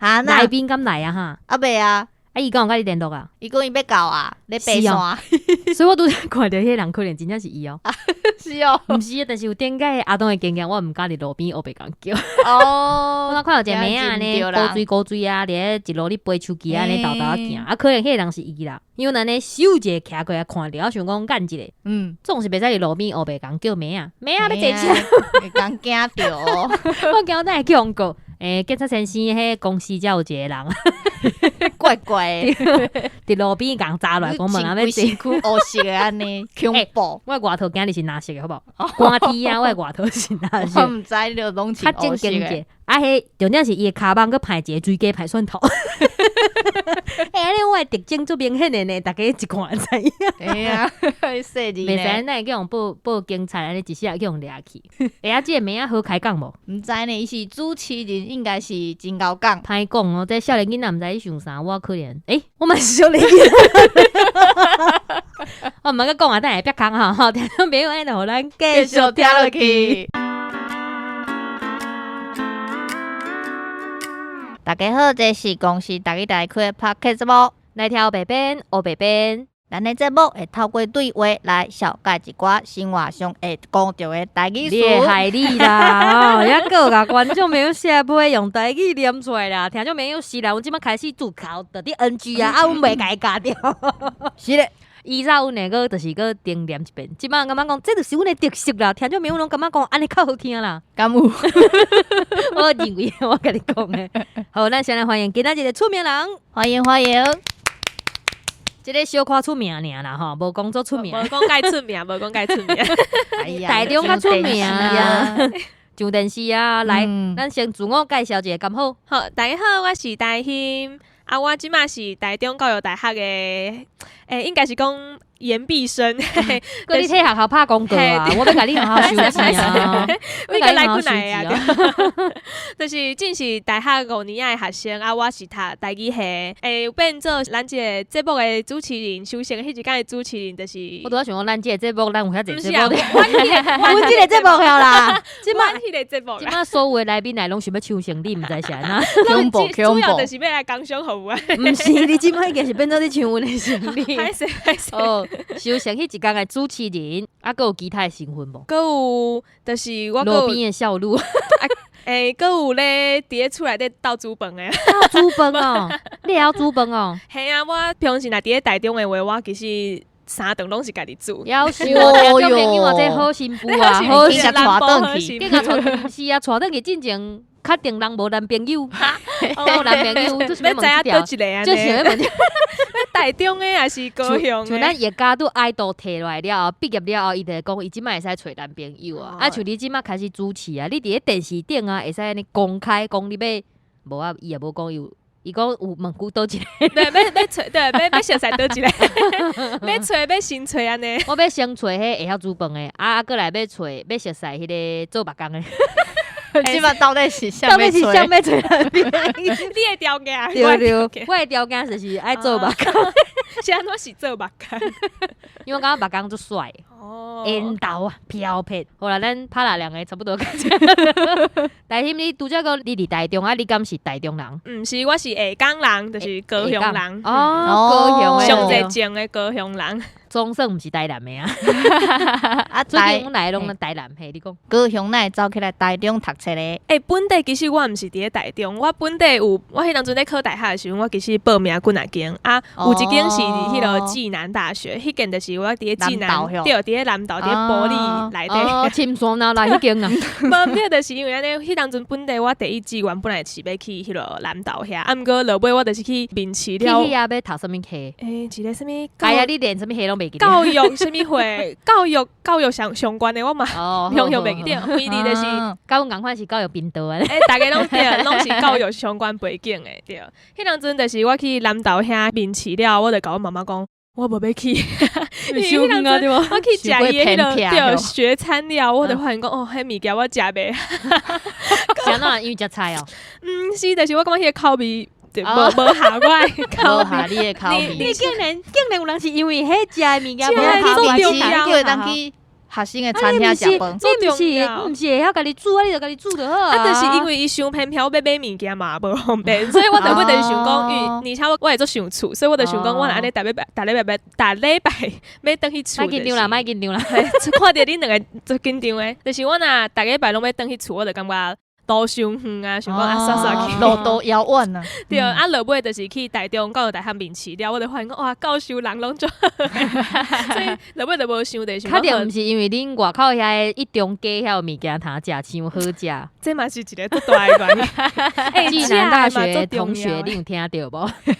啊來賓敢來啊哈？啊未啊？啊伊敢有佮你聯絡啊？伊講伊欲到啊，咧爬山。所以我拄才看著彼个人可能真正是伊哦。是哦。毋是啊，但是有頂擺阿東的經驗，我毋敢佇路邊烏白共叫。哦。我看到一个妹仔按呢，古錐古錐啊，佇咧一路咧背手機按呢沓沓仔行，啊，可能彼个人是伊啦，因為按呢咻一下徛過來看著，我想講按一下，總是袂使佇路邊烏白共叫妹仔，妹仔欲坐車，會共驚著。我驚等下去予告。欸，警察先生，彼公司才有一个人，怪怪的，佇路邊共砸落來，講問人欲坐。身軀烏色的按呢，恐怖。我的外套今日是藍色的，好無？寒天啊，我的外套是藍色。我毋知你攏穿烏色的。啊，彼重點是伊的跤蠓閣歹一個水雞歹蒜頭。欸，按呢我的特徵足明顯的呢，逐家一看就知影。哎呀，細膩。袂使，咱會去予報報警察，按呢一下去予掠去。欸，啊，這个妹仔好開講無？毋知呢，伊是主持人，應該是真𠢕講。歹講哦，這少年囡仔毋知咧想啥，我可能，欸，我嘛是少年囡仔。我毋通閣講啊，等下會煏空吼，聽眾朋友按呢，予咱繼續聽落去。大家好，這是公視台語台開的 Podcast 節目，來聽烏白編，烏白編。咱的節目會透過對話來紹介一寡生活上會講著的台語詞。你會害你啦！吼，猶閣有共觀眾朋友寫批用台語念出來啦，聽眾朋友是啦，阮這擺開始自考著佇 NG 啊，啊，阮袂共伊鉸著。是咧。以前阮會閣就是閣重念一遍，這擺感覺講這就是阮的特色啦，聽眾朋友攏感覺講按呢較好聽啦。敢有？我認為我共你講的。好，咱先來歡迎今仔日的出名人，歡迎歡迎。這个小可出名爾啦吼，無講做出名。無講蓋出名，無講蓋出名。台中較出名啊，上電視啊，來，咱先自我介紹一下，敢好？好，大家好，我是台欣。啊，我這馬是台中教育大學的，欸，應該是講延畢生。閣你替學校拍廣告啊！我欲共你學校收錢啊！我應該來過來啊！就是這是大學五年仔的學生啊，我是讀台語系，欸，變做咱這个節目的主持人，首先彼一工的主持人就是。我拄仔想講，咱這个節目，咱有遐濟節目。阮阮這个節目了啦，這馬彼个節目。這馬所有的來賓來攏想欲搶先，你毋知是按怎？恐怖主要就是欲來工商服務啊。毋是，你這馬已經是變做咧搶阮的生意。歹勢歹勢。哦，首先彼一工的主持人，啊，閣有其他的身份無？閣有，就是我路邊的少女。欸，閣有咧，佇咧厝內底鬥煮飯的。鬥煮飯哦，你會曉煮飯哦？嘿啊，我平常時若佇咧台中的話，我其實三頓攏是家己煮。夭壽哦，聽眾朋友啊，這好新婦啊，好新婦帶轉去，警察帶，是啊，帶轉去進前，確定人無男朋友，無男朋友，就是欲問這條，就是欲問。台中的還是高雄的？像咱葉家拄愛豆摕落來了後，畢業了後，伊就會講伊這擺會使揣男朋友啊。啊，像你這擺開始主持啊，你佇咧電視頂啊，會使按呢公開講你欲，無啊，伊也無講有，伊講有問過佗一个。對，欲揣，對，欲熟似佗一个，欲揣欲先揣按呢。我欲先揣彼會曉煮飯的，啊，閣來欲揣欲熟似彼个做木工的。這擺到底是啥到底是啥欲揣男朋友？你的條件，對對，我的條件就是愛做木工。是按怎是做木工？因為我感覺木工足帥，緣投啊，飄撇。好啦，咱拍啦兩个差不多。台欣，你拄則講你佇台中啊？你敢是台中人？毋是，我是下港人，就是高雄人。哦，高雄上濟種的高雄人。總算毋是台南的啊！啊，最近阮來攏台南，嘿，你講。高雄哪會走起來台中讀冊咧？欸，本地其實我毋是佇咧台中，我本地有我彼當陣咧考大學的時陣，我其實報名幾若間啊，有一間是佇彼个暨南大學，彼間就是我佇咧暨南，對，佇咧南投佇咧埔里內底。哦，深山哪來彼間啊？無對，就是因為按呢，彼當陣本地我第一志願本來是欲去彼个南投遐，啊，毋過落尾我就是去面試了。去遐欲讀啥物系？欸，一个啥物？哎呀，你連啥物系攏袂記得。教育啥物會？教育教育相相關的我嘛，雄雄袂記得，唯二就是，佮阮仝款是教育頻道的。欸，逐家攏對，攏是教育相關背景的對。彼當陣就是我去南投遐面試了，我就共阮媽媽講，我無欲去。因為彼當陣我去食伊的彼个對學餐了，我就發現講哦，彼物件我食袂。是按怎？因為食菜哦。毋是，就是我感覺彼个口味。無無合我的口無合你的口味。你竟然竟然有人是因為彼食的物件無合你叫會當去學生的餐廳食飯。你毋是會曉家己煮啊？你就家己煮就好啊。啊，就是因為伊傷偏僻，我欲買物件嘛無方便，所以我就尾就是想講，因為而且我會足想厝，所以我就想講，我若按呢逐禮拜、逐禮拜、逐禮拜欲轉去厝。莫緊張啦，莫緊張啦。看著恁兩個足緊張的，就是我若逐禮拜攏欲轉去厝，我就感覺路傷遠啊，想講啊，煞煞去路途遙遠啊。對，啊，落尾就是去台中教育大學面試了，我就發現講哇，教授人攏足好，所以落尾就無想就是較定毋是因為恁外口遐一中街遐有物件通食，傷好食。這嘛是一個足大的原因。暨南大學同學，你有聽著無？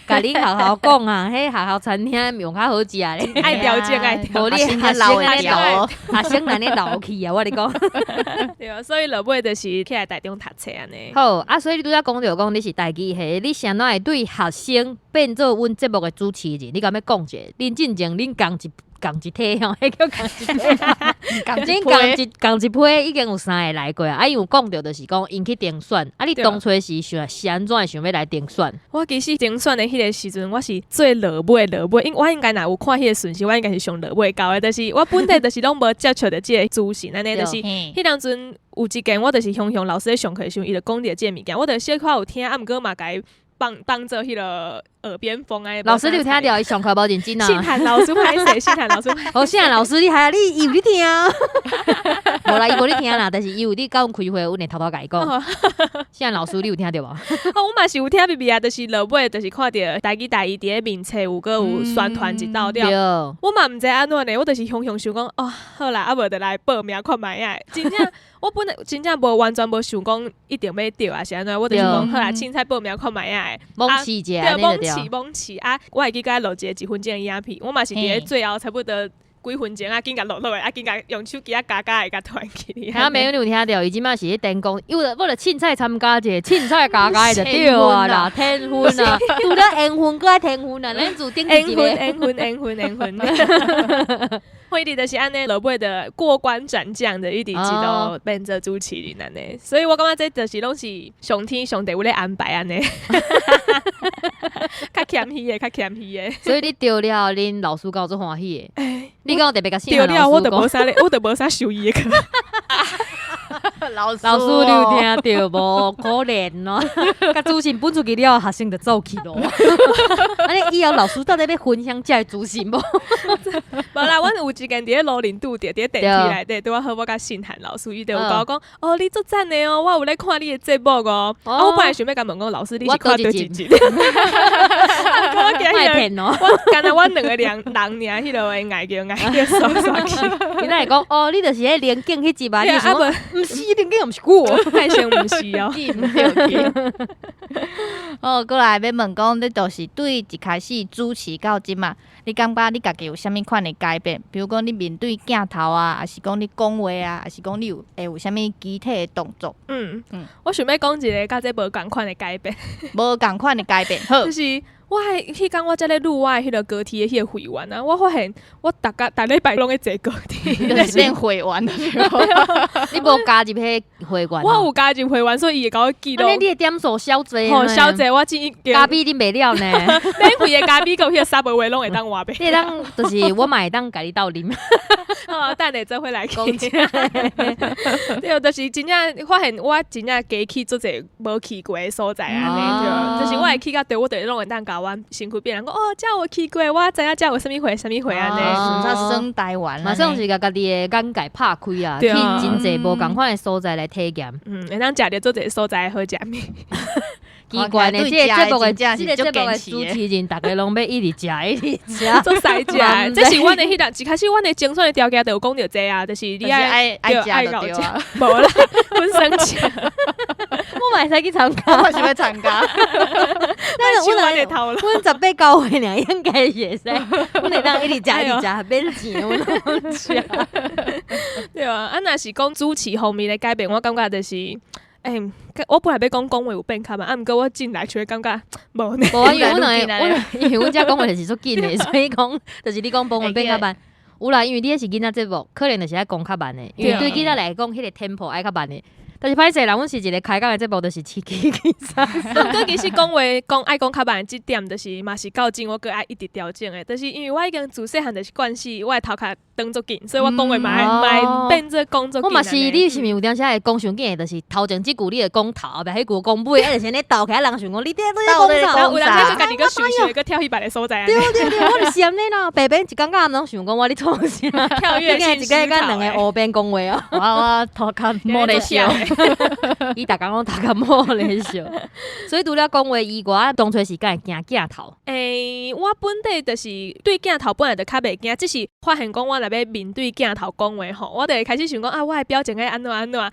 共恁學校講啊，彼學校餐廳用較好食咧。愛調整，愛調。無你學生按呢流，學生按呢流去啊！我共你講。對啊，所以落尾就是起來台中讀冊按呢。好啊，所以你拄才講著講你是台語系，你是按怎會對學生變做阮節目的主持人？你敢欲講者？恁進前恁仝一體吼，彼叫仝一體。恁仝一批已經有三個來過啊！啊，伊有講著就是講𪜶去競選，啊，你當初是想是按怎會想欲來競選？我其實競選的彼個時陣，我是最落尾落尾，因我應該若有看彼個順序，我應該是上落尾到的。但是我本底就是攏無接觸著這個資訊，按呢就是彼當陣有一間，我就是雄雄老師咧上課的時陣，伊就講著這個物件，我就小可有聽，啊，毋過嘛共伊放當做彼個耳邊風啊。老師你有聽著？伊上課無認真啊。信涵老師歹勢，信涵老師。好，信涵老師你還你伊有咧聽？無啦，伊無咧聽啦，但是伊有咧佮阮開會，阮會偷偷共伊講。信涵老師，你有聽著無？哦，我嘛是有聽微微啊，就是落尾就是看著台語台語佇咧面冊有閣有宣傳一道了。我嘛毋知按怎呢，我就是雄雄想講，哦，好啦，啊無就來報名看覓仔。真正我本來真正無完全無想講一定欲著啊，是按怎？我就是講好啦，凊彩報名看覓仔。猛試一下，對，猛試猛試啊！我會記得錄一個1分鐘的影片，我嘛是佇咧最後差不多幾分鐘啊，緊共錄落來，啊，緊共用手機啊加加會共傳去。聽沒有？你有聽著？伊這馬是咧電講，為了為了凊彩參加者，凊彩加加就對啊啦，天分啊，除了緣分，閣愛天分啊，咱自頂緣分，緣分，緣分，緣分。我一直就是按呢，落尾的過關斬將的，一直直到變做主持人按呢，所以我感覺這就是攏是上天上帝有咧安排按呢，較謙虛的，較謙虛的。所以你著了，恁老師敢有足歡喜的？你敢有特別共著了，我就無啥咧，我就無啥受伊的課。老師，老師，你有聽著無？可憐哦，共資訊分出去了，學生就走去咯。按呢以後老師到底欲分享這個資訊無？無啦，阮有一間佇咧路輪拄著，佇咧電梯內底，拄仔好我佮信涵老師，伊就有共我講，哦，你足讚的哦，我有咧看你的節目哦。啊，我本來想欲共問講，老師你是看佗一集？我驚彼個，我敢若阮兩個人人爾，彼個會礙叫礙叫煞煞去。伊若會講，哦，你就是彼靈境彼集啊？你想講，毋是靈境，毋是我，太像毋是哦。哦，過來欲問講，你就是對一開始主持到這馬，你感覺你家己有啥物款的改變？比如講，你面對鏡頭啊，還是講你講話啊，還是講你有會有啥物肢體的動作？嗯嗯，我想欲講一個佮這無仝款的改變，無仝款的改變，好，就是我彼工我才咧錄我的彼個高鐵的彼個會員啊，我發現我逐工逐禮拜攏咧坐高鐵，就是變會員。你無加入彼會員？我有加入會員，所以伊會共我記錄。按呢你的點數少濟。吼，少濟，我只咖啡啉袂了呢。免費的咖啡佮彼個 Subway 攏會當換袂。你會當就是我嘛會當共你鬥啉。好，等下做伙來去。對，就是真正發現我真正加去足濟無去過的所在按呢，對，就是我會去到佗，我就攏會當共阮身軀邊人講，哦，遮有去過，我知影遮有啥物貨，啥物貨按呢。算耍台灣，嘛算是共家己的眼界拍開啊，去真濟無仝款的所在來體驗。嗯，會當食著足濟所在的好食物。奇怪呢，這個節目的這個節目的主持人，逐家攏欲一直食，一直食，足使食。這是阮的彼個，一開始阮的精選的條件就有講著這啊，就是你愛愛食愛就對啊。無啦，本身食。我嘛會使去參加，我嘛想欲參加。咱阮的頭阮18、9歲爾，應該是會使。阮會當一直食一直食，免錢，阮攏食。對啊，啊，若是講主持方面的改變，我感覺就是，欸，我本來欲講講話有變較慢，啊，毋過我進來就會感覺無呢。無啊，因為阮兩个，阮因為阮遮講話就是足緊的，所以講就是你講講話變較慢。有啦，因為你彼是囡仔節目，可能就是愛講較慢的，因為對囡仔來講，彼個 tempo 愛較慢的。但是歹勢啦，阮是一個開講的節目，就是起起起啥。毋過其實講話講愛講較慢，這點就是嘛是較真，我閣愛一直調整的。就是因為我已經自細漢就是慣勢，我的頭殼轉足緊，所以我講話嘛會嘛會變做講足緊。我嘛是，你是毋是有當時會講傷緊的，就是頭前這句你會講頭，後壁彼句講尾，啊就是按呢鬥起來，人想講你佇咧講啥？然後有人閣家己閣想想，閣跳去別个所在。對對對，我就是按呢啦，白白一工到暗攏想講我咧創啥？跳躍性一個佮兩个烏邊講話哦。我頭殼摸咧笑，伊逐工攏頭殼摸咧笑。所以除了講話以外，當初是敢會驚鏡頭？欸，我本底就是對鏡頭本來就較袂驚，只是發現講我若欲面對鏡頭講話吼，我就會開始想講啊，我的表情愛按怎按怎啊，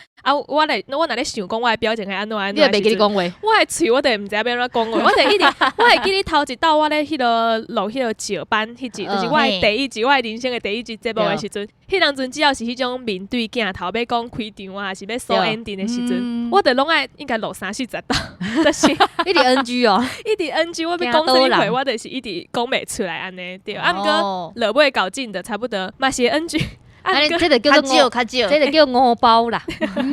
我來我若咧想講我的表情愛按怎按怎，你會袂記得講話？我的喙我就毋知影欲按怎講話，我就一直我會記得頭一道我咧彼个錄彼个石班彼集，就是我的第一集，我的人生的第一集節目的時陣，彼當陣只要是彼種面對鏡頭欲講開場啊，還是欲說 ending 的時陣，我就攏愛應該錄三四十道，就是一直 NG 哦，一直 NG，我欲講啥物話，我就是一直講袂出來按呢，對，啊毋過落尾搞盡的差不多嘛是 NG。啊，這個叫做較少，這個叫五包啦，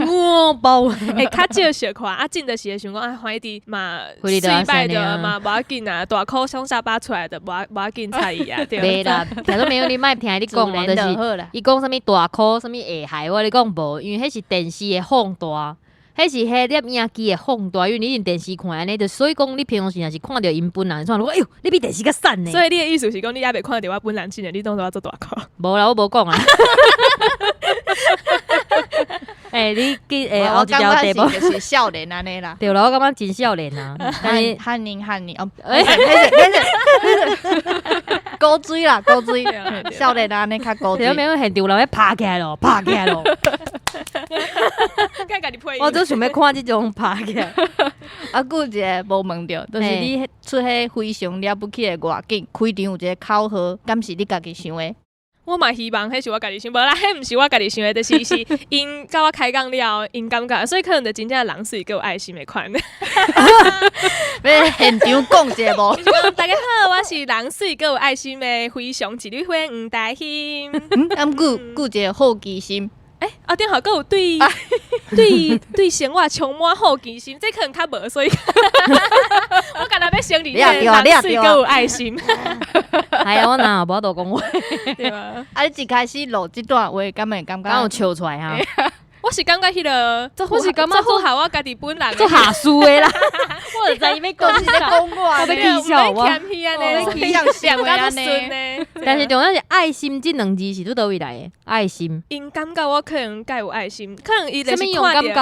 五包。欸，較少小看，啊，進的時會想講啊，反正嘛，水敗的嘛，無要緊啊，大箍雙下巴出來的，無要緊睬伊啊，對。袂啦，聽眾朋友你莫聽你講哦，就是伊講啥物大箍，啥物下海，我咧講無，因為彼是電視的放大。彼是彼攝影機的放大，因為你用電視看按呢，就所以講你平常時若是看著𪜶本人，怎哎喲，你比電視較瘦呢。所以你的意思是講你猶未看著我本人之前，你當做我做大箍？無啦，我無講啊。欸，你記欸，後一條題目就是少年按呢啦。對啦，我感覺真少年啊。漢寧漢寧哦，沒事沒事沒事，古錐啦古錐，少年按呢較古錐。有沒有現場人欲拍起來咯？拍起來咯！我都想欲看這種拍起來。啊，閣有一个無問著，就是你出彼非常了不起的外景，開場有一个口號，敢是你家己想的？我嘛希望彼是我家己想，無啦，彼毋是我家己想的，就是是𪜶佮我開講了後，𪜶感覺，所以可能就真正人媠閣有愛心的款。欲現場講一下無？大家好，我是人媠閣有愛心的非常一蕊花黃大興。啊，毋過閣有一个好奇心。欸，啊，頂號閣有對對對生活充滿好奇心，這可能較無，所以我敢若欲承認，人媠閣有愛心。哎呀，我哪有無法度講話，對啊。啊，你一開始錄這段話，敢會感覺？敢有笑出來哈？我是感覺彼个，我是感覺符合我家己本人做下屬的啦。我就知伊欲講啥，我欲起笑我。我起笑按呢。但是重點是愛心這兩字是佇佗位來的？愛心。𪜶感覺我可能較有愛心，可能伊就是看著看著我，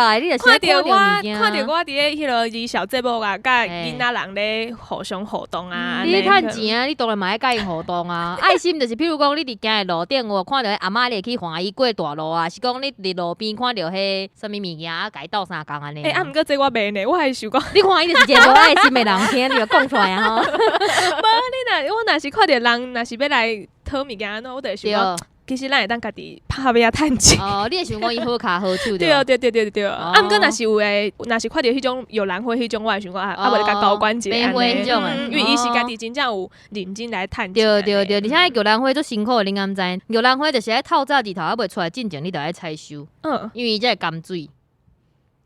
看著我佇咧彼个兒小節目啊，佮囡仔人咧互相互動啊。你趁錢啊，你當然嘛愛佮𪜶互動啊。愛心就是，譬如講，你佇行的路頂有看著阿嬤，你會去歡伊過大路啊，是講你佇路邊看著彼啥物物件啊，共伊鬥相共按呢。欸，啊，毋過這我袂呢，我還是想講，你看伊就是一個無愛心的人，聽你就講出來啊吼。無，你若我若是看著人，若是欲來討物件按怎，我就會想講，其實咱會當家己拍拼趁錢。哦，你會想講伊好跤好手對對對對對。啊，毋過若是有的，若是看著彼種玉蘭花彼種，我會想講啊，啊，無就共交關一下按呢。因為伊是家己真正有認真來趁錢。對對對，而且玉蘭花足辛苦的，你敢知？玉蘭花就是愛透早日頭猶未出來進前，你就愛採收。因為伊才會甘水。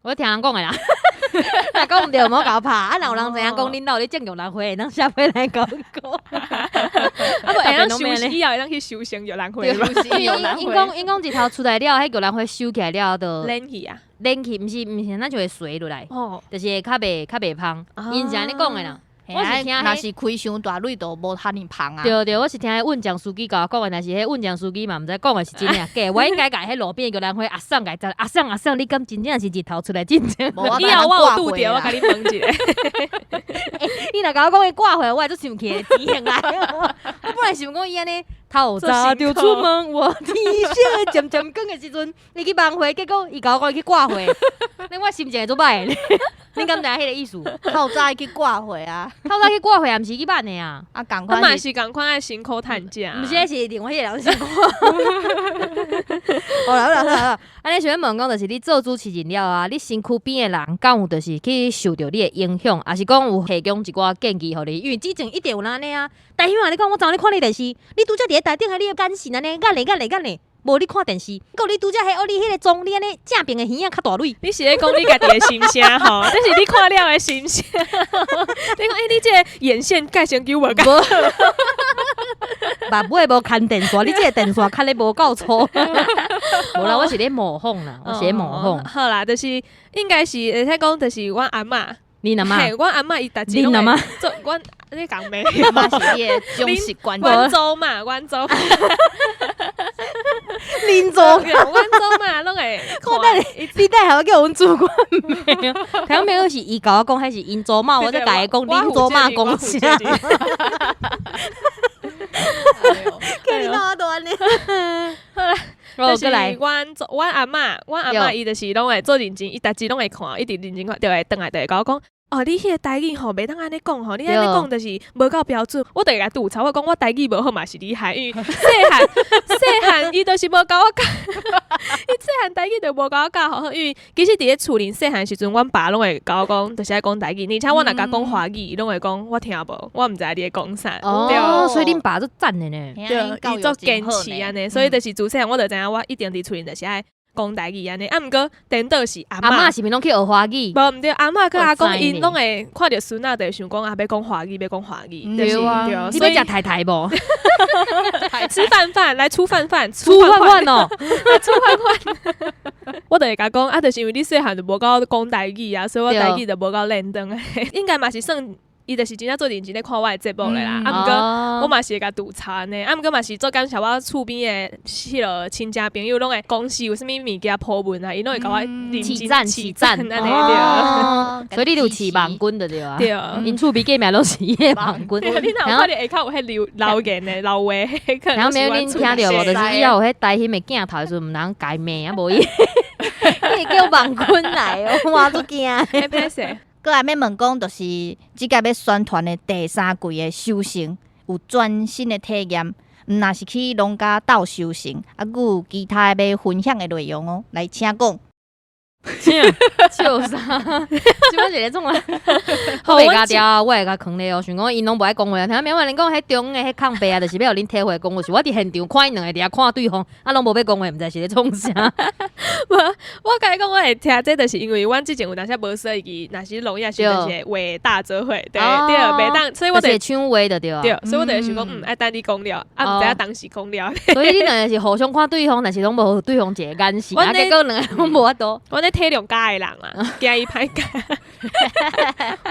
我聽人講的啦。若講毋對，莫共我拍。啊，若有人知影講恁兜咧種玉蘭花，會當寫批來共阮講。啊，無會當收，以後會當去收成玉蘭花。𪜶講𪜶講日頭出來了，彼玉蘭花收起來了就冷去啊，冷去，毋是毋是，咱就會垂落來，就是會較袂芳。𪜶是按呢講的啦。我是聽，若是開傷大蕊就無遐爾芳啊。對對，我是聽彼運將司機共我講的，但是彼運將司機嘛毋知講的是真抑假。我應該共彼路邊玉蘭花阿桑共問，阿桑阿桑，你敢真正是日頭出來進前？以後我有拄著，我共你問一下。你若共我講伊掛花，我會足生氣的，錢來。我本來想講伊按呢透早就出門，我天色漸漸光的時陣，伊去望花，結果伊共我講伊去掛花，恁我心情會足歹的。你敢知影彼個意思？透早去掛花啊！透早去掛花，毋是去挽的啊！啊，仝款嘛是仝款愛辛苦趁食。毋是，彼是另外彼個人辛苦。好啦好啦好啦，按呢想欲問講，就是你做主持人了啊，你身軀邊的人敢有就是去受著你的影響，抑是講有提供一寡建議予你？因為之前一定有人按呢啊，大兄啊，你講我昨昏看你電視，你拄才佇咧台頂下，你的眼神按呢，眼咧眼咧眼咧。無你看電視，閣你拄才彼哦，你彼个妝，你按呢正爿的耳仔較大蕊。你是咧講你家己的心聲吼，這是你看了的心聲。你講欸，你這个眼線蓋傷久無共。目尾無牽電線，你這個電線牽得無夠粗。無啦，我是咧模仿啦，我是咧模仿。好啦，就是應該是會使講，就是阮阿嬤，你阿嬤，阮阿嬤伊逐日你阿嬤做阮你講咩？阿嬤是你的忠實觀眾。阮祖媽，阮祖，恁祖，阮祖媽攏會我等你等下叫阮主管罵，聽沒有是伊共我講，彼是𪜶祖媽，我才共伊講恁祖媽講啥？叫你哪都按呢？就是過來，阮祖阮阿嬤，阮阿嬤伊就是攏會做認真，伊逐日攏會看，一直認真看，就會轉來就會共我講。哦，你彼個台語吼，袂當按呢講吼，你按呢講就是無夠標準。我就會共吐槽，我講我台語無好嘛是你害，因為細漢細漢伊就是無共我教，伊細漢台語就無共我教好，因為其實佇咧厝裡細漢時陣，阮爸攏會共我講，就是愛講台語，而且我若共講華語，伊攏會講我聽無，我毋知你咧講啥。哦，所以恁爸足讚的呢。對，伊足堅持按呢，所以就是自細漢我就知影，我一定佇厝裡就是愛講台語按呢，啊，毋過顛倒是阿嬤，阿嬤是毋是攏去學華語？無毋對，阿嬤佮阿公𪜶攏會看著孫仔，就會想講啊，欲講華語，欲講華語。對啊，你欲食太太無？吃飯飯來出飯飯，出飯飯哦，出飯飯。我就會共講啊，就是因為你細漢就無共我講台語啊，所以我台語就無夠練轉。應該嘛是算。伊就是真正做認真咧看我的節目的啦，啊，毋過我嘛是會共吐槽按呢，啊，毋過嘛是足感謝我厝邊的彼落親戚朋友，攏會公司有啥物物件鋪文啊，𪜶攏會共我認真起讚按呢對。所以你有飼網軍的對啊？對，𪜶厝邊隔壁攏是伊的網軍。你若有看著下跤有彼留留言的留話，然後沒有恁聽著無？就是以後有彼台翕的鏡頭的時陣，毋通共伊罵啊，無伊，伊會叫網軍來哦，我足驚。歹勢。閣來欲問講，就是這屆欲宣傳的第三季的收成，有全新的體驗，毋若是去農家鬥收成，啊，閣有其他的欲分享的內容哦，來請講。請笑啥？這擺是咧創啊？我袂共牢，我會共囥咧哦。想講𪜶攏無愛講話，聽明話恁講彼中央的彼空白啊，就是欲予恁體會講話。是我佇現場看𪜶兩个佇遐看對方，啊，攏無欲講話，毋知是咧創啥。無，我共你講，我會聽這，就是因為阮之前有當時無說伊，若是錄影時就是會話大做伙，對對，袂當，所以我就搶話就對啊。對，所以我就會想講，愛等你講了，啊，毋知影當時講了。所以恁兩个是互相看對方，但是攏無予對方一個眼神，啊，結果兩个攏無法度。阮咧體諒教的人啊，驚伊歹教。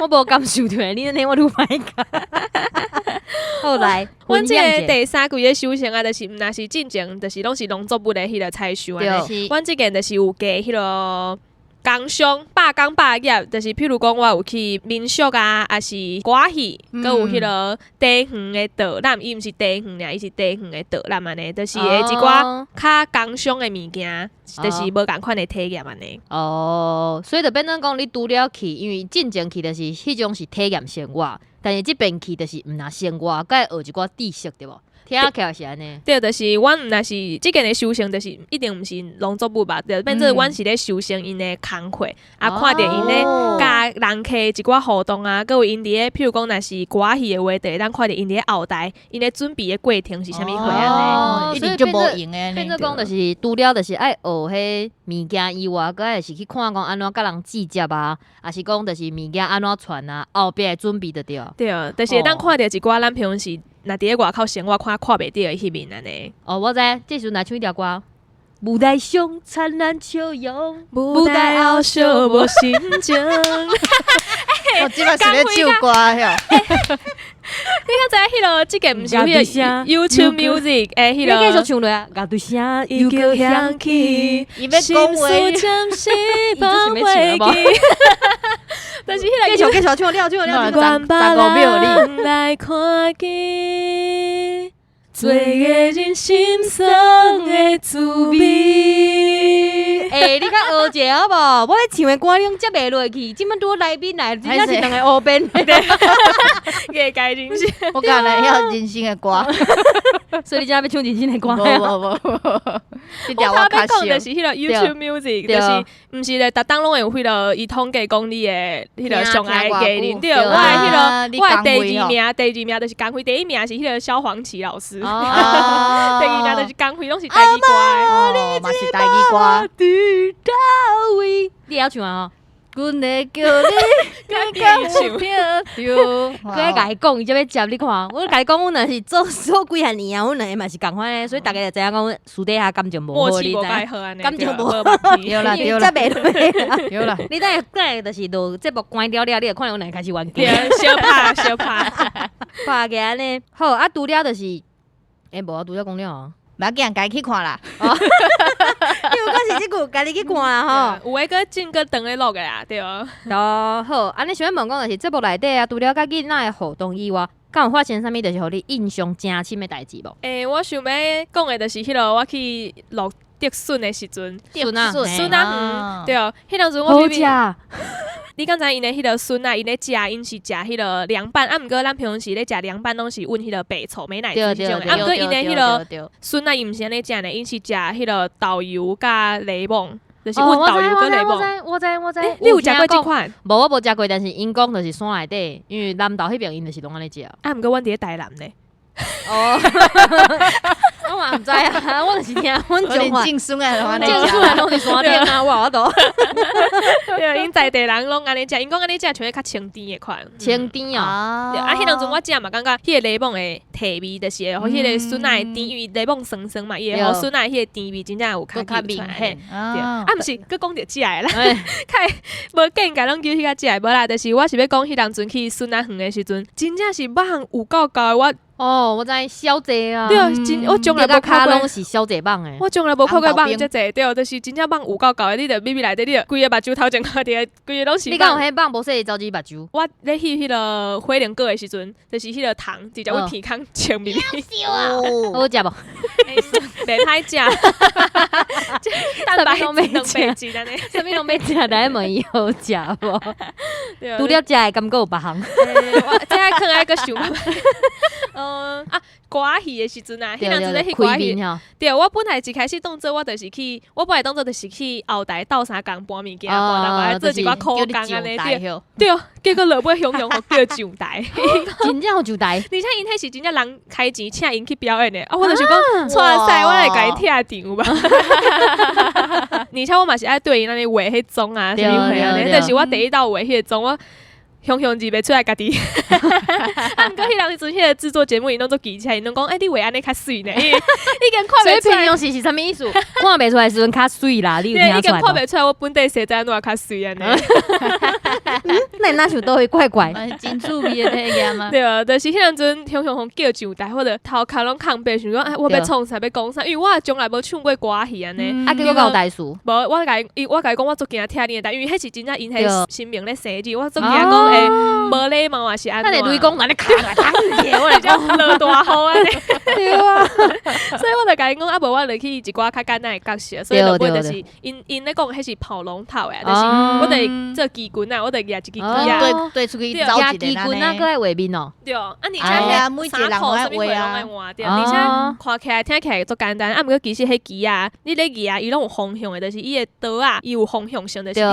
我無感受著，你按呢我愈歹教。後來，阮這个第三季的收成啊，就是毋若是進前，就是攏是農作物的彼個採收按呢。阮這間就是有加彼個工商百工百業，就是譬如講，我有去民宿啊，抑是歌仔戲，閣有彼個地園的導覽，伊毋是地園爾，伊是地園的導覽按呢，就是會一寡較工商的物件，就是無仝款的體驗按呢。哦，所以就變做講，你除了去，因為進前去就是彼種是體驗生活，但是這遍去就是毋若生活，閣會學一寡知識對無？聽起來是按呢。對，就是阮毋若是這間的收成，就是一定毋是農作物吧？就變做阮是咧收成𪜶的工課，啊，看著𪜶咧佮人客一寡互動啊，閣有𪜶佇咧，譬如講若是歌仔戲的話，就會當看著𪜶佇咧後台，𪜶咧準備的過程是啥物貨按呢？一定足無閒的。變做講就是除了就是愛學彼物件以外，閣愛是去看講按怎佮人接觸啊，抑是講就是物件按怎傳啊，後壁的準備就對。對，就是會當看著一寡咱平常時若佇咧外口生活看看袂著的彼面按呢。哦，我知，這時陣來唱一條歌。舞台上燦爛笑容，舞台後寂寞心情。我這擺是咧唱歌哟。你敢知影彼个這个毋是彼个 YouTube Music 的彼个？你繼續唱落啊！樂隊聲又閣響起，伊欲講話，心事暫時放袂記。但是彼个繼續繼續唱了，唱了，十十五秒你來看見，做藝人心酸的滋味。欸，你較學一下好無？我咧唱的歌你攏接袂落去，這擺拄好來賓來，真正是兩個烏變。藝界人生，我敢會曉人生的歌，所以你這欲唱人生的歌？無無無，這條我較講的是彼个 YouTube Music，就是毋是咧，逐冬攏會有彼个伊統計講你的彼个上愛的藝人，對，我的彼个我的第二名，第二名就是江蕙，第一名是彼个蕭煌奇老師，第二名就是江蕙，攏是台語歌，嘛是台語歌。佇佗位，你會曉唱啊？阮會叫你，你敢有聽著？閣愛共伊講，伊才欲接你看。我共你講，阮若是做做幾若年啊，阮兩个嘛是仝款的，所以逐家就知影講私底下感情無好，默契無你知？介好按呢，感情無無默契。對啦對啦接袂落啦。對啦，你等下等下就是落節目關掉了，你就看阮兩个開始冤對家，小拍小拍，拍起按呢。好啊，除了就是，欸，無啊，除了講了啊。無要緊，家己去看啦。你有講是這句，家己去看啦吼。有的閣進閣長咧錄的啦，對。哦，好，按呢想欲問講就是節目內底啊，除了佮囡仔的互動以外，敢有發生啥物就是予你印象誠深的代誌無？欸，我想欲講的就是彼个我去錄竹筍的時陣，筍啊筍仔園，對，彼當陣我好明明食，你敢知𪜶的彼个筍仔，𪜶咧食，𪜶是食彼个涼拌，啊，毋過咱平常時咧食涼拌攏是混彼个白醋美乃滋彼種的，啊，毋過𪜶的彼个筍仔，伊毋是按呢食呢，𪜶是食彼个豆油佮檸檬，就是哦，混我知豆油佮檸我檬。知我知我知，欸你有食過這款？無，我無食過，但是𪜶講就是山內底，因為南投彼邊𪜶就是攏按呢食。啊，毋過阮佇咧台南呢。哦，我嘛毋知啊，我就是聽阮我連彰化，種筍仔都按呢種食筍仔攏佇山頂啊，我有法度。對，𪜶在地人攏按呢食，𪜶講按呢食像咧較清甜的款。清甜哦，啊對啊，彼當陣我食嘛，感覺彼个檸檬的提味，就是會予彼个筍仔的甜，因為檸檬酸酸嘛，伊會予筍仔彼个甜味真正有較閣較明出來顯。對，啊，毋是，閣講著食的啦，欸較無見解攏叫彼個食的，無啦，就是我是欲講彼當陣去筍仔園的時陣，真正是蠓有夠厚的，我哦，我知小濟啊，對，真我從來無你看過跤攏是小濟蠓的。我從來無看過蠓遮濟，對，就是真正蠓有夠厚的，你著咪咪內底，你著規个目睭頭前看著，規个攏是你敢有蠓。彼蠓無細走入目睭？我咧翕彼个火龍果的時陣，就是彼个蟲直接阮鼻孔穿入去，哦，好食無？袂歹食，蛋白質兩白質按呢。啥物攏欲食，來問伊好食無？對除了食的，感覺有別項。欸我這愛可愛閣想看覓。嗯啊，歌仔戲的時陣啊，彼當陣咧翕歌仔戲，開面吼，對，我本來一開始當做我就是去，我本來當做就是去後台鬥相共搬物件，搬淡薄仔做一寡苦工按呢，對對，結果落尾雄雄予叫上台，真正有上台，而且𪜶彼是真正人開錢請𪜶去表演的，啊，我就想講，掣賽，我來共伊拆場有無？而且我嘛是愛對𪜶按呢畫彼妝啊，啥物貨按呢，就是我第一道畫彼个妝，我雄雄認袂出來家己。啊，毋過彼當時陣彼个製作節目，𪜶攏足機車，𪜶攏講，欸，你畫按呢較媠呢，已經看所以袂出來平常時是啥物意思？看袂出來時陣較媠啦，你有對，已聽出來無？經看袂出來我本底生怎樣較媠按呢。那你若想佗位怪怪？真趣味的體驗啊！對啊，就是彼當陣雄雄予叫上台，我就頭殼攏空白，想講，哎，我欲創啥，欲講啥？因為我從來無唱過歌仔戲按呢。啊，結果敢有台詞？無，我共伊，我共伊講，我足驚拆恁的台，因為彼是真正𪜶彼神明咧生日，我足驚講會無禮貌抑是按那怎。你雷公按呢敲來當者，我來講。落大雨按呢，對啊，所以我就共伊講，啊無我就去一寡較簡單的角色，所以落尾就是𪜶𪜶咧講彼是跑龍套的，就是我就做旗棍啊，我就舉一支旗仔。對對，出去走舉一个旗棍啊，閣愛畫面哦。對，啊，而且哎呀每一個人衫褲啥物貨攏攏愛畫啊愛換對，而且看起來聽起來足簡單，啊，毋過其實彼旗仔，你咧舉啊，伊攏有方向的，就是伊的刀仔，伊有方向性，就是你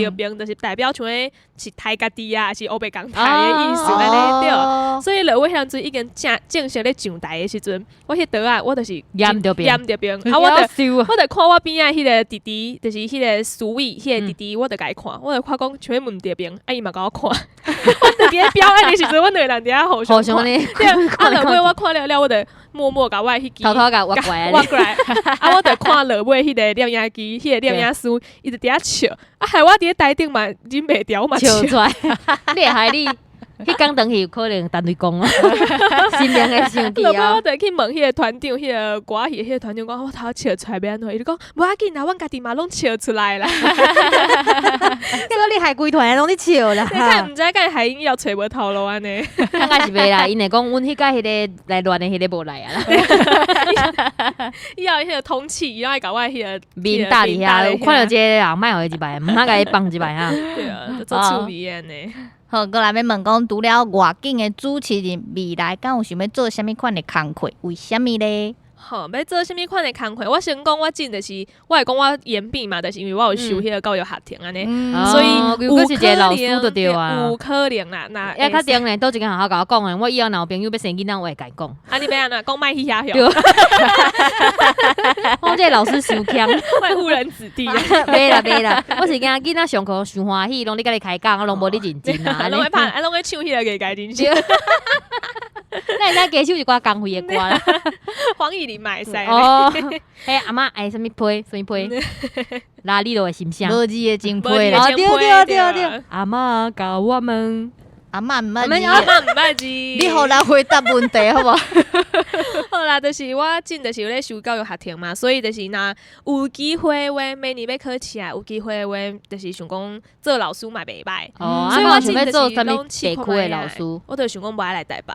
若毋著爿，就是代表像彼是刣家己啊，抑是烏白共刣的意思按呢對。所以落尾彼當陣已經正正式咧上台的時陣，我彼刀仔我就是驗著爿驗著爿，啊，我就我我就看我邊仔彼个弟弟，就是彼个司儀，彼个弟弟，我就共伊看，我就看講像彼毋著爿，啊伊嘛共我看，我就佇咧表演的時陣，阮兩个人佇遐互相看。互相咧，對，啊落尾我看了了，我就默默共我的彼支偷偷共挖過來挖過來，啊我就看落尾彼个攝影機，彼个攝影師，伊就佇遐笑，啊害我佇咧台頂嘛忍袂牢嘛笑出來。你會害你，彼工轉去有可能陳雷公啊，神明會生氣落尾啊我。就去問彼个團長，彼个歌仔戲彼个團長講，我頭笑出來欲按怎？伊就講無要緊啦，阮家己嘛攏笑出來啦。結果你害規團攏咧笑啦。你敢毋知敢會害𪜶以後揣無頭路按呢？應該是袂啦，𪜶會講阮彼擺彼个來亂的彼个無來啊啦，以後彼个通氣，伊攏愛共我彼个面搭佇遐，有看著這个人莫予伊入來，毋通共伊放入來啊。對啊，就足趣味的按呢。好，閣來欲問講，除了外景的主持人，未來敢有想欲做啥物款的工課？為啥物咧？吼，欲做啥物款的工課？我先講，我進就是我會講我延畢嘛，就是因為我有修彼個教育學程按呢，所以有閣是一個老師就對啊。有可能啦，若也較定咧，佗一間學校共我講的，我以後若有朋友欲生囡仔，我會共伊講。啊，你欲按怎講莫去遐對，我這個老師傷強，會誤人子弟。袂啦袂啦，我是驚囡仔上課傷歡喜，攏咧共你開講，啊攏無咧認真啊，攏會拍，啊攏會唱彼個家己認真。那會使加唱一寡公費的歌啦。黃義玲嘛會使。哦，彼阿嬤愛啥物批，啥物批？拉里羅的心聲。無字的情批啦。對對對對，阿嬤教我們。阿嬤毋捌字，阿嬤毋捌字。你予人回答問題好無？好啦，就是我進就是有咧修教育學程嘛，所以就是若有機會的話，明年欲考試啊，有機會的話，就是想講做老師嘛袂䆀。哦，所以我想欲做啥物地區的老師？我就想講無愛來台北。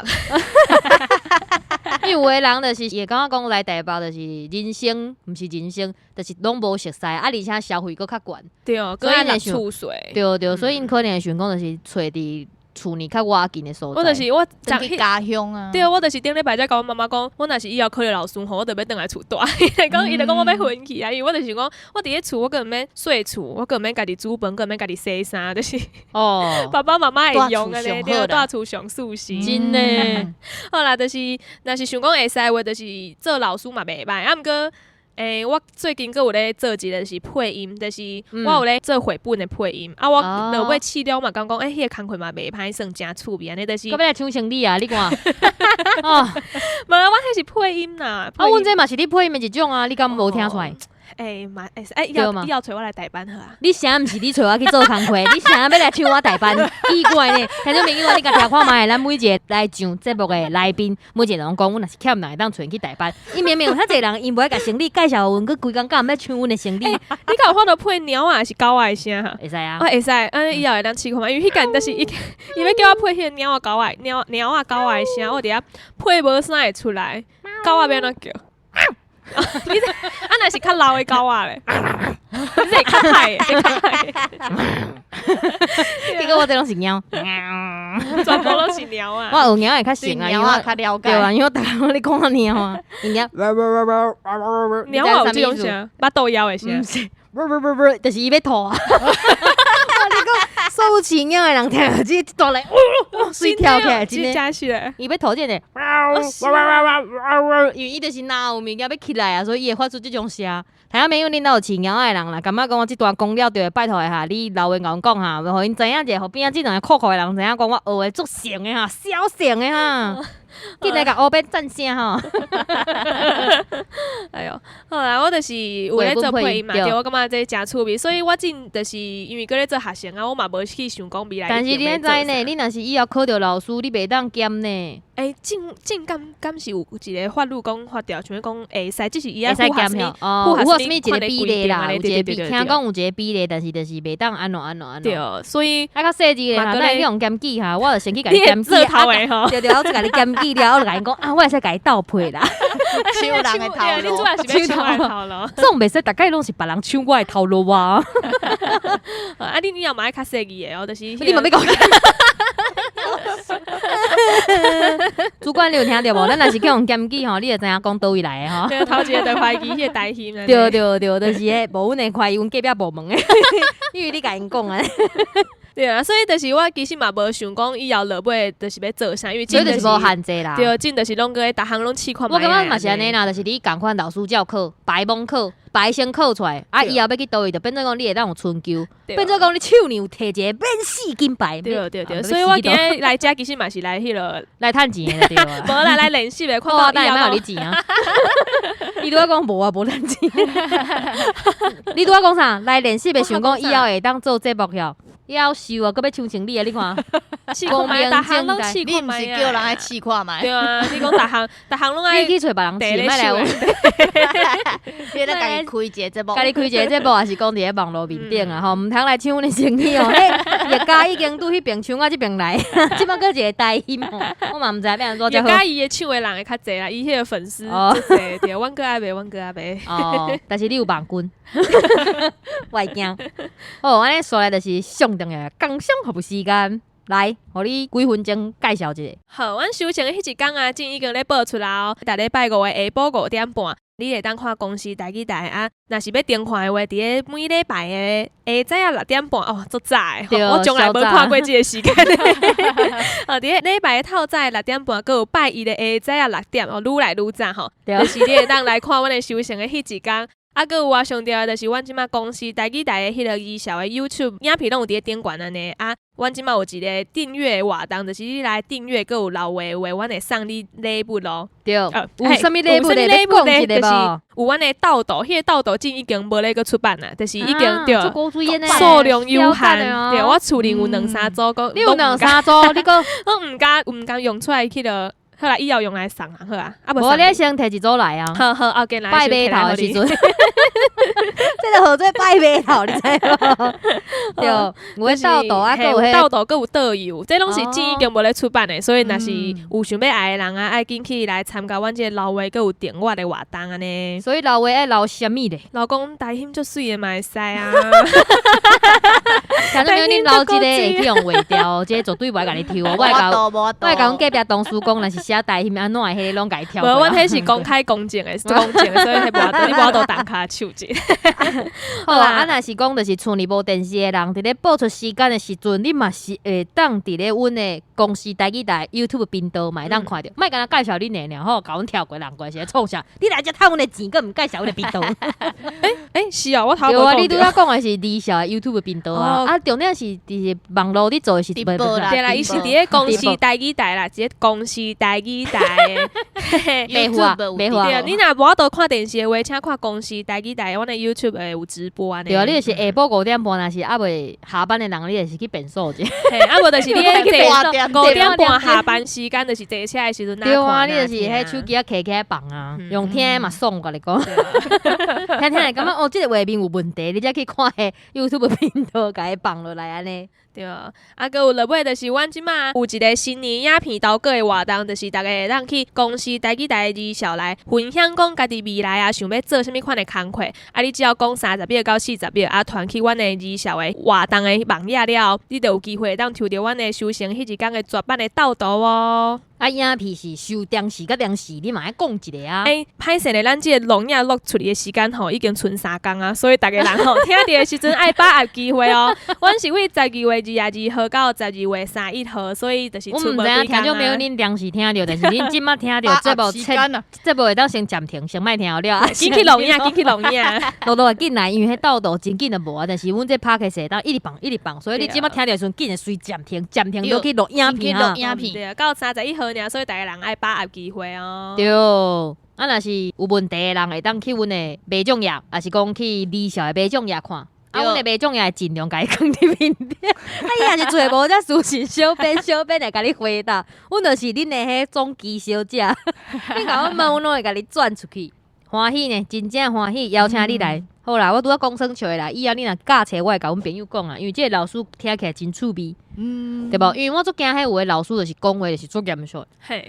因為有的人就是會感覺講來台北就是人生，毋是人生，就是攏無熟似，啊，而且消費閣較懸。對，閣愛納厝稅。對對，所以𪜶可能會想講就是揣佇厝呢較倚近的所在。我就是我轉家鄉啊。對，我就是頂禮拜才共阮媽媽講，我若是以後考著老師吼，我就欲轉來厝蹛。伊就講，伊就講我欲昏去啊，因為我就想講，我佇咧厝，我閣毋免洗厝，我閣毋免家己煮飯，閣毋免家己洗衫，就是哦，爸爸媽媽會用按呢，對，蹛厝上舒適。真的。好啦，就是若是想講會使的話，就是做老師嘛袂䆀。啊，毋過。欸，我最近閣有咧做一個是配音，就是我有咧做繪本的配音。啊，我落尾試了嘛，感覺講，欸，彼個工課嘛袂歹，算誠趣味按呢，就是。閣欲來搶生理啊？你看。哦，無，我彼是配音啦。啊，阮這嘛是你配音的一種啊，你敢無聽出來？欸嘛，會使，欸，以後以後揣我來代班好啊。你啥毋是你揣我去做工課？你啥欲來搶我代班？奇怪呢！聽眾朋友，你共聽看覓？咱每一個來上節目的來賓，每一個人攏講，阮若是欠人會當揣去代班。伊明明有遐濟人，伊無愛共生理介紹阮，閣規工敢欲搶阮的生理？你敢有法度配貓仔還是狗仔的聲哈？會使啊。我會使，按呢以後會當試看覓，因為彼工就是伊，伊欲叫我配彼個貓仔狗仔，貓貓仔狗仔的聲，我佇遐配無啥會出來，狗仔欲按怎叫？你這啊，若是較老的狗仔咧，你這較歹的，較歹的。結果我這攏是貓，全部攏是貓啊！我學貓會較熟啊，貓仔較了解。對啊，因為我逐工咧講貓啊，貓貓仔有這種聲，腹肚枵的聲，毋是，就是伊欲吐啊！我你講，所有飼貓的人聽著這大來，嗚，媠跳起來，真正是咧。伊欲吐這個，因為伊就是若有物件欲起來啊，所以伊會發出這種聲。聽眾朋友，恁若有飼貓仔的人啦，感覺講我這段講了，就會拜託一下，你留言共阮講哈，予𪜶知影者，予邊仔這兩個酷酷的人知影講我學的足成的哈，痟成的哈，緊來共烏邊讚聲吼。哎喲，好啦，我就是有咧做配音嘛，對，我感覺這誠趣味，所以我進就是因為閣咧做學生啊，我嘛無去想講未來。但是你愛知呢，你若是以後考著老師，你袂當兼呢。欸，進進敢敢是有一個法律講法條，像講會使，只是伊愛會使符合啥物，哦，符合啥物一個比例啦，有一個比，聽講有一個比例，但是就是袂當按怎按怎按怎。對，所以啊較細緻咧，咱會去予檢舉哈，我就先去共伊檢舉。對對，我就共你檢舉了，我就共𪜶講啊，我會使共伊鬥配啦。搶人的頭路，你主要是欲搶我的頭路，總袂使逐擺攏是別人搶我的頭路啊。啊，你以後嘛愛較細緻的哦，就是你嘛欲講。主管，你有聽著無？咱若是去予檢舉吼，你就知影講佗位來的吼。對，頭一個就懷疑彼個台戲。對對對，就是彼無阮的懷疑，阮隔壁部門的，因為你共𪜶講啊。對啊，所以就是我其實嘛無想講以後落尾就是欲做啥，因為所以就是無限制啦。對，進就是攏閣咧，逐項攏試看覓。我感覺嘛是按呢啦，就是你仝款老師教課，牌罔考，牌先考出來，啊，以後欲去佗位，就變做講你會當有春秋，變做講你手呢有提一個免死金牌。對對對，所以我今日來遮其實嘛是來彼落來趁錢的對啊。無啦，來練習的，看到以後會予你錢啊。你拄仔講無啊，無趁錢。你拄仔講啥？來練習的，想講以後會當做節目曉。夭壽啊，閣欲搶生理啊！你看，光明正大，你毋是叫人愛試看覓？對啊，你講逐項逐項攏愛，你去揣別人試，莫來阮。你咧家己開一個節目，家己開一個節目，也是講佇咧網路面頂啊吼，毋通來搶阮的生意哦。彼葉嘉已經對彼邊搶到這邊來，這擺閣一個台音吼，我嘛毋知欲按怎才好。葉嘉伊的搶的人會較濟啦，伊彼個粉絲足濟，對，阮閣愛袂，阮閣愛袂。哦，但是你有網軍，我會驚。好，按呢煞來就是上重要的工商服務時間。來，予你幾分鐘介紹一下。好，阮收成的彼一工啊，正已經咧播出來哦。逐禮拜五的下晡5點半，你會當看公視台語台啊。若是欲重看的話，佇咧每禮拜的下早仔6點半哦，足早的，我從來無看過這个時間。哦，佇咧禮拜的透早6點半，閣有拜一的下早仔6點哦，愈來愈早吼。就是你會當來看阮的收成的彼一工。啊，閣有啊，上重要就是阮這馬公視台語台的彼个二小的 YouTube 影片攏有佇咧頂懸按呢。啊，阮這馬有一個訂閱的活動，就是你來訂閱，閣有留話的話，阮會送你禮物咯。對，有啥物禮物咧？欲講一下無？有阮的倒圖，彼个倒圖真已經無咧閣出版啦，就是已經對，數量有限。對，我厝裡有兩三組，閣你有兩三組，你閣我毋敢毋敢用出來去了。好啦，以後用來送啊，好啊。啊，無你先提一組來啊。好好，後日來拜碼頭的時陣，這个號做拜碼頭，你知無？對，有倒圖啊，閣有倒圖，閣有導遊，這攏是真已經無咧出版的，所以若是有想欲愛的人啊，愛緊去來參加阮這个留話，閣有訂閱的活動按呢。所以留話愛留啥物咧？留講台興足媠的嘛會使啊。聽眾朋友，恁留一个會去予畫掉，這个絕對袂共你抽哦。我會共我會共阮隔壁同事講，若是寫台興按怎的，彼个攏共伊跳。無，阮彼是公開公正的，公正，所以彼無法度，你無法度動跤手者。好啦，啊，若是講就是厝裡無電視的人，佇咧播出時間的時陣，你嘛是會當佇咧阮的公視台語台 YouTube 頻道嘛會當看著。莫干焦介紹恁的爾吼，共阮跳過人過是咧創啥？你來遮趁阮的錢，閣毋介紹阮的頻道？欸，是哦，我頭對啊，你拄仔講的是二小的 YouTube 頻道啊，啊，重點是佇網路咧做的是直播啦，對啦，伊是佇咧公視台語台啦，佇咧公視台語台的。袂糊啊，袂糊啊！你若無法度看電視的話，請看公視台語台，阮的 YouTube 會有直播按呢。對啊，你就是下晡5點半，若是猶未下班的人，你就是去便所者。嘿，啊無就是你咧5點半下班時間，就是坐車的時陣。對啊，你就是彼手機仔揢起來放啊，用聽的嘛爽，我共你講。聽聽會感覺哦，這个畫面有問題，你才去看彼 YouTube 頻道，共伊放落來按呢。對啊，啊，閣有落尾就是阮這馬有一个新年影片投稿的活動，就是逐家會當去公視台語台的二小來分享，講家己未來啊想欲做啥物款的工課，啊，你只要講30秒到40秒，啊，傳去阮的二小的活動的網頁了後，你就有機會會當抽著阮的收成彼一工的絕版的倒圖哦。啊，影片是收電視佮電視，你嘛愛講一下啊。欸，歹勢咧，咱這个錄影錄出來的時間吼，已經賰3工啊，所以逐家人吼聽著的時陣愛把握機會哦。阮是為12月22號到12月31號，所以就是我毋知影聽眾朋友恁當時聽著，但是恁這馬聽著節目節目會當先暫停，先莫聽了。緊去錄影，緊去錄影，錄錄會緊來，因為彼倒圖真緊就無啊。但是阮這 Podcast 會當一直放，一直放，所以你這馬聽著的時陣，緊會隨暫停，暫停落去錄影片啊。對啊，到31號爾，所以逐家人愛把握機會哦。對，啊，若是有問題的人，會當去阮的麥眾頁，抑是講去二小的麥眾頁看。啊，阮的麥眾頁會盡量共伊囥佇面頂。啊，伊若是揣無，才私訊小編，小編會共你回答。阮就是恁的彼總機小姐，你共阮問，阮攏會共你轉出去。歡喜呢，真正歡喜，邀請你來。好啦，我拄仔講耍笑的啦，以後你若教冊，我會共阮朋友講啊，因為這个老師聽起來真趣味，對無？因為我足驚彼有的老師就是講話就是足嚴肅。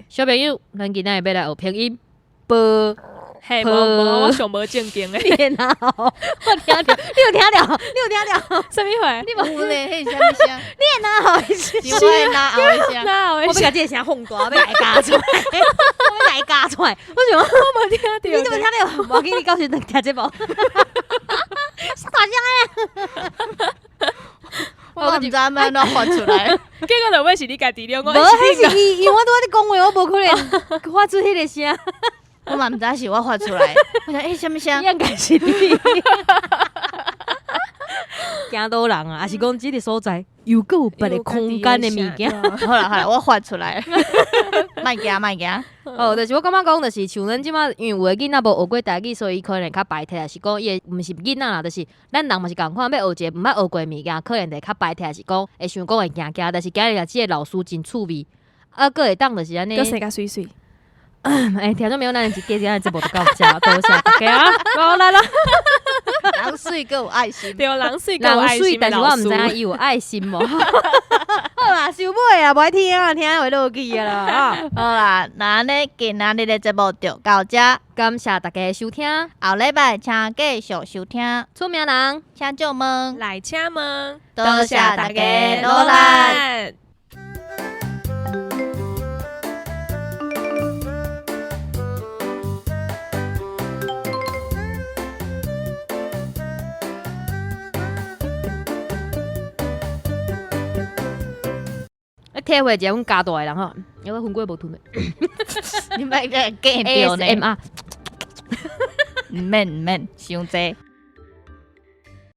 小朋友，咱今仔日欲來學拼音，ㄅ。嘿，無無，我上無正經的。天啊！我聽著，你有聽著？你有聽著？啥物話？你無有咧？彼是啥物聲？你會哪號的聲？是我的哪號的聲？我欲共這个聲放大，欲共伊加出來，我欲共伊加出來。我想，我無聽著。你怎無聽著？無要緊，你到時陣聽節目。大聲的。我毋知按怎發出來，結果落尾是你家己了。無，彼是伊，因為我拄仔咧講話，我無可能發出彼个聲。我嘛毋知是我發出來，我想欸，啥物聲？應該是你。驚倒人啊！抑是講這个所在又閣有別个空間的物件。好啦好啦，我發出來，莫驚莫驚。哦，就是我感覺講，就是像咱這馬，因為有的囡仔無學過台語，所以伊可能較排斥，抑是講伊會毋是囡仔啦，就是咱人嘛是仝款，欲學一个毋捌學過的物件，可能會較排斥，抑是講會想講會驚驚。但是今日這个老師真趣味，啊，閣會當就是按呢。閣生較媠媠。欸，聽眾朋友，咱這今日節目就到這，多謝大家啊！無力啦，人媠閣有愛心，對，人媠閣有愛心，但是我毋知影伊有愛心無。好啦，收尾啊，無愛聽啊，聽會落去啊啦。啊，好啦，那按呢今仔日的節目就到這，感謝大家收聽，後禮拜請繼續收聽。出名人，請借問，來請問，多謝大家努力。體會一下阮家大的人吼，因為粉粿無吞的。你莫閣假著呢。 ASMR。毋免毋免，傷濟。